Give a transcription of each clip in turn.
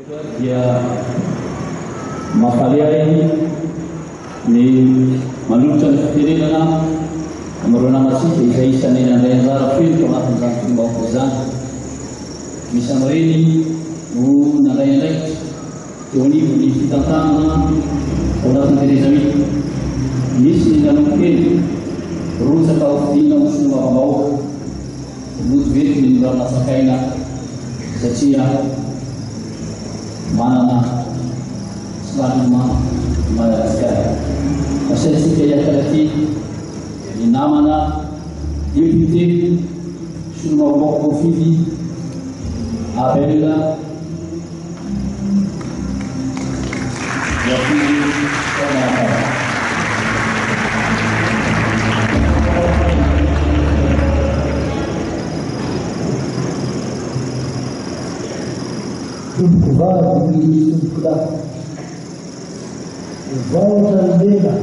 Eto ary dia mahafaly ahy ny manolotra ny fitenenana amin'ireo namantsika izay isan'ny nandray anjara feno tao anatin'izany tolom-bahoaka izany. Misy amin'ireny no nandray andraikitra teo anivon'ny fitantanana ao anatin'ny tetezamita. Misy ny nanompo-tena, rotsaka hofidina ho solombavambahoaka. Mody veto ny mora latsak'aina satria manana somary mafy i Madagasikara. Asaintsika hiakatra aty ny namana député solombavambahoaka voafidy Abel Voafidy tao Manakara. Tompokovavy ny tompokolahy. Vahotra ny lela,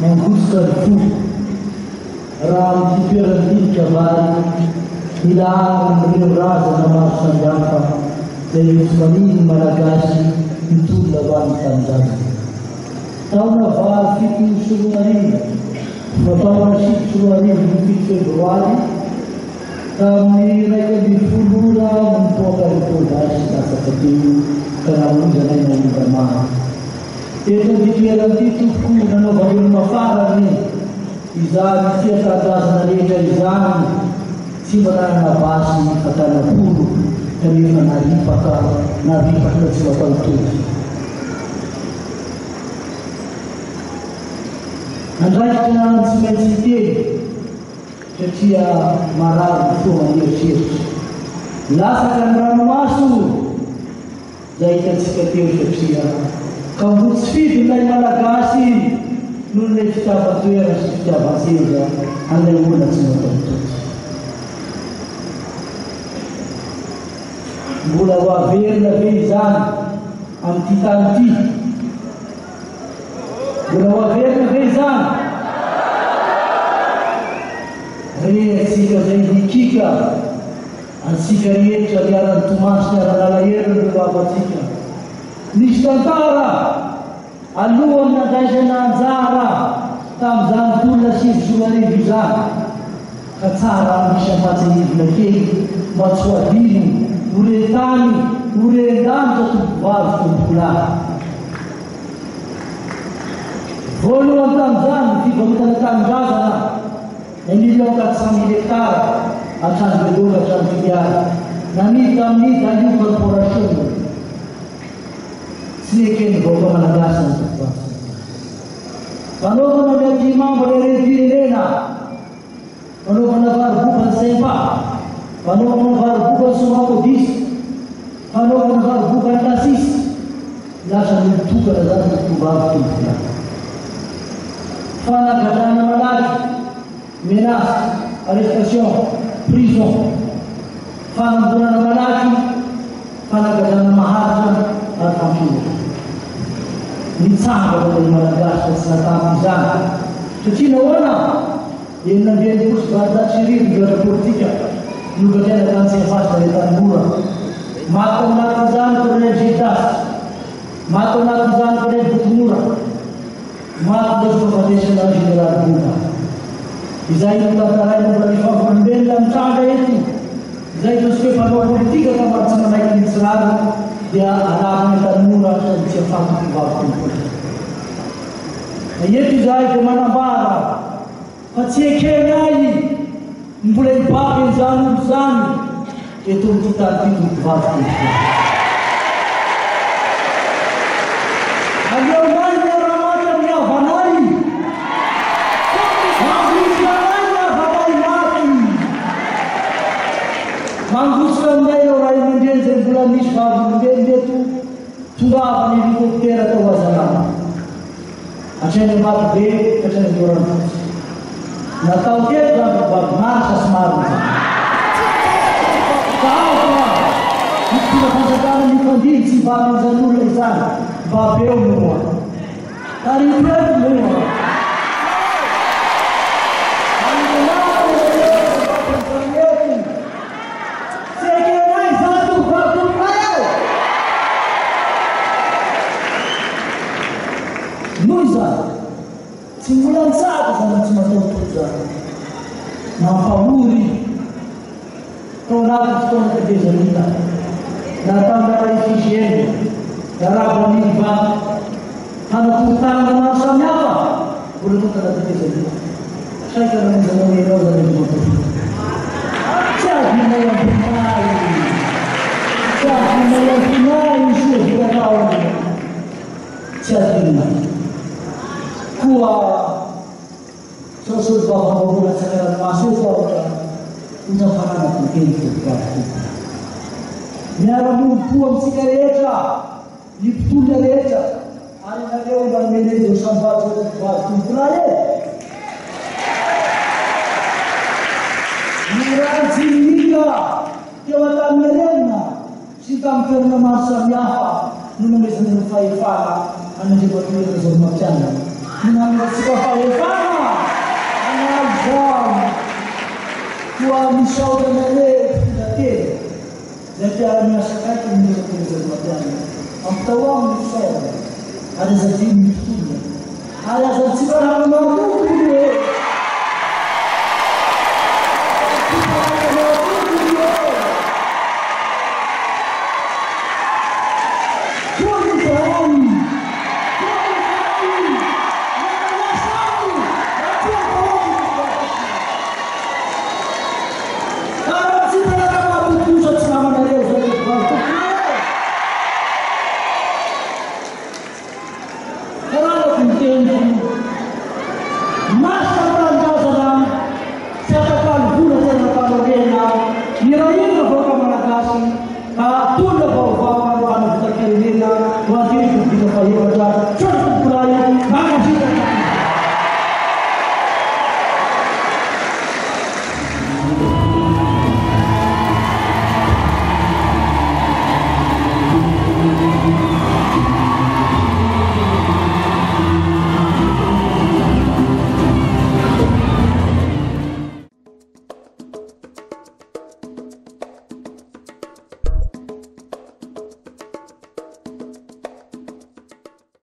mangotroka ny fo. Raha amin'ity toeran'ity ny kabary, ilaharan'ireo razana maro samihafa izay notomanian'ny Malagasy hitolona ho an'ny tanindrazana. Taona valo 2007, fa taona 2009 ny 7 febroary, tamin'ny 11 ora no nipoaka ireo basy latsaka teo ka namoizana aina olona maro. Teto amin'ity toerana ity tompoko nanaovana olona farany izany tia tanindrazana rehetra izany, tsy mba nanana basy fakana polo kanefa naripaka naripaka tsy mataho-tody. Andraikitra tsy maintsy hiteny satria marary ny fo aman'eritreritra. Latsaka ny ranomaso. Izay hitantsika teo satria kamboty tsy fidiny ilay Malagasy noho ilay fitiavan-toerana sy fitiavan-tseza an'ilay olona tsy mataho-tody. Mbola ho averina ve izany amin'ity tany ity? Mbola ho averina ve izany? Re antsika izay hikiaka. Antsika rehetra niara-nitomany sy niara-nalahelo ny havantsika. Nisy tantara alohan'ny nandraisana anjara tamin'izany tolona 2009 izany, ka tsara misy ampahatsiahivina kely mba tsy ho adino, ho ren-tany, ho ren-danitra tompovavy tompokolahy. Voalohany tamin'izany ny fivarotana tanindrazana. Un million 400 mille hectares hatrany Beloha ka hatrany Toliara, namidy tamin'ny Dalio Corporation. Tsy neken'ny vahoaka malagasy ny toko-basy. Fanaovana ny ampihimamba ny harem-pirenena, fanaovana varoboka ny Sympa, fanaovana varoboka ny Somacodis, fanaovana varoboka ny Lasis, lasa nolon-tokana zany ny tovovavy tompokolahy. Fanagadrana malaky, menace, arrestation, prison. Fanamborana malaky, fanagadrana maharitra ary fampionana. Nitsangana ilay Malagasy fa tsy natampy izany. Satria nahoana? 1866 ny gadra politika nogadraina tany Tsiafahy tany Antanimora. Maty tao anatin'izany Colonel Gildas. Maty tao anatin'izany Colonel Botomora. Maty ny fahafatesana Général Boba. Izay notantaraina mbola ny vavolombelona mitranga eto, izay ataontsika hoe mpanao politika ka mba tsy manaiky ny tsy rariny dia alavina Antanimora sady tsy afaty ho vavy tompony. Eto izahay dia manambara fa tsy ekenay ny mbola hibaby an'izany olo izany eto amin'ity tany ity tompovavy tompoko. Aleonay miara-maty amin'ny havanay. Mangotrika anay ny havanay maty. Mangotrika aminay ireo ray aman-dreny izay mbola misy vavolombelona eto. Tongava ny hélicoptère tao Azalama. Hatrany Ambatobe ka hatrany Andoharanofotsy. Natao teto izany vehivavy marina sy marina izany. Ka aoka ny mpitondra fanjakana mifandimby tsy hivaly an'izany olona izany. Mba beo moa. Tarito eto moa. Tsy ekenay izany tovovavy tompokay e! Tsy mbola nitsahatra izany tsy matahotra izany. Mampahory tao anatin'ny fotoana tetezamita, na tamin'ny raharaha FIGN, raharaha Vanily Ivato, fanakorontanana maro samihafa mbola tao tanaty tetezamita. Saika namonjy anao ianao izany Andriamatoa Filoha. Tsy azonay amponahy, tsy azonay amponahy ny soa vitanao Andriamatoa. Tsy adinonay. Koa sao solombavambahoaka latsaka ranomaso eto aho ka ho tafaranako ny teny tompokavy tompoko. Miara-miombom-po amintsika rehetra, ny mpitolona rehetra, ary ianareo manome ny izao sambady izao tompokavy tompokolahy e! Ny rà teo Antaninarenina sy tamin'ny toerana maro samihafa no nomezana ny fahefana an'Andriamatoa Hery Rajaonarimampianina no nanomezantsika fahefana hanao izany. Koa misaotra anareo mpitondra teny izay mpiara-miasa akaiky amin'i Andriamatoa Hery Rajaonarimampianina. Ampitao aminy ny fisaorana ary aza adino ny mpitolona ary aza antsiparahana matoky hono e! Antsiparahana matoky hono e! Toy izay, toy izay, miara-miasa aminy, matoa vahoaka i Jesosy. Ary antsiparahana matoky kosa tsy namanareo izay tovovavy tompoko e! Karalako ny teniko, Masina tanindrazana, tsy atakalo vola tsy atakalo harena, nirahina vahoaka Malagasy ka tolona vaovao hanavotam-pirenena ho an'ity Repoblika fahefatra.